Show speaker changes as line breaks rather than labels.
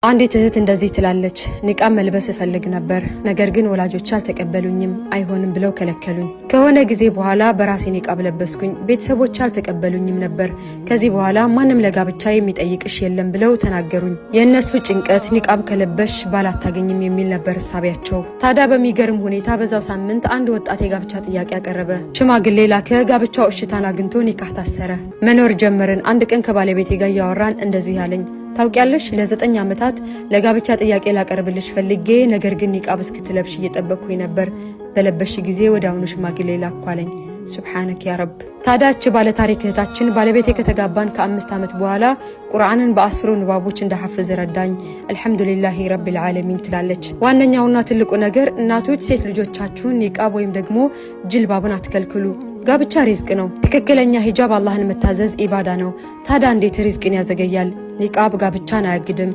አንዲት እህት እንደዚህ ትላለች። ኒቃብ መልበስ እፈልግ ነበር፣ ነገር ግን ወላጆች አልተቀበሉኝም፣ አይሆንም ብለው ከለከሉኝ። ከሆነ ጊዜ በኋላ በራሴ ኒቃብ ለበስኩኝ። ቤተሰቦች አልተቀበሉኝም ነበር። ከዚህ በኋላ ማንም ለጋብቻ የሚጠይቅሽ የለም ብለው ተናገሩኝ። የእነሱ ጭንቀት ኒቃብ ከለበሽ ባል አታገኝም የሚል ነበር እሳቢያቸው። ታዲያ በሚገርም ሁኔታ በዛው ሳምንት አንድ ወጣት የጋብቻ ጥያቄ አቀረበ። ሽማግሌ ላከ። ጋብቻው እሽታን አግኝቶ ኒካህ ታሰረ። መኖር ጀመርን። አንድ ቀን ከባለቤቴ ጋር እያወራን እንደዚህ አለኝ፣ ታውቂያለሽ፣ ለ9 ዓመታት ለጋብቻ ጥያቄ ላቀርብልሽ ፈልጌ ነገር ግን ኒቃብ እስክትለብሽ እየጠበቅኩኝ ነበር። በለበሽ ጊዜ ወዲያውኑ ሽማግሌ ላኩ አለኝ። سبحانك يا رب። ታዲያ ባለ ታሪክ እህታችን ባለቤቴ ከተጋባን ከ5 ዓመት በኋላ ቁርአንን በ10ሩ ንባቦች እንዳሐፍዝ ረዳኝ፣ الحمد لله رب العالمين ትላለች። ዋነኛውና ትልቁ ነገር እናቶች ሴት ልጆቻችሁን ኒቃብ ወይም ደግሞ ጅልባቡን አትከልክሉ። ጋብቻ ሪዝቅ ነው። ትክክለኛ ሂጃብ አላህን መታዘዝ ኢባዳ ነው። ታዲያ እንዴት ሪዝቅን ያዘገያል? ኒቃብ ጋብቻን አያግድም።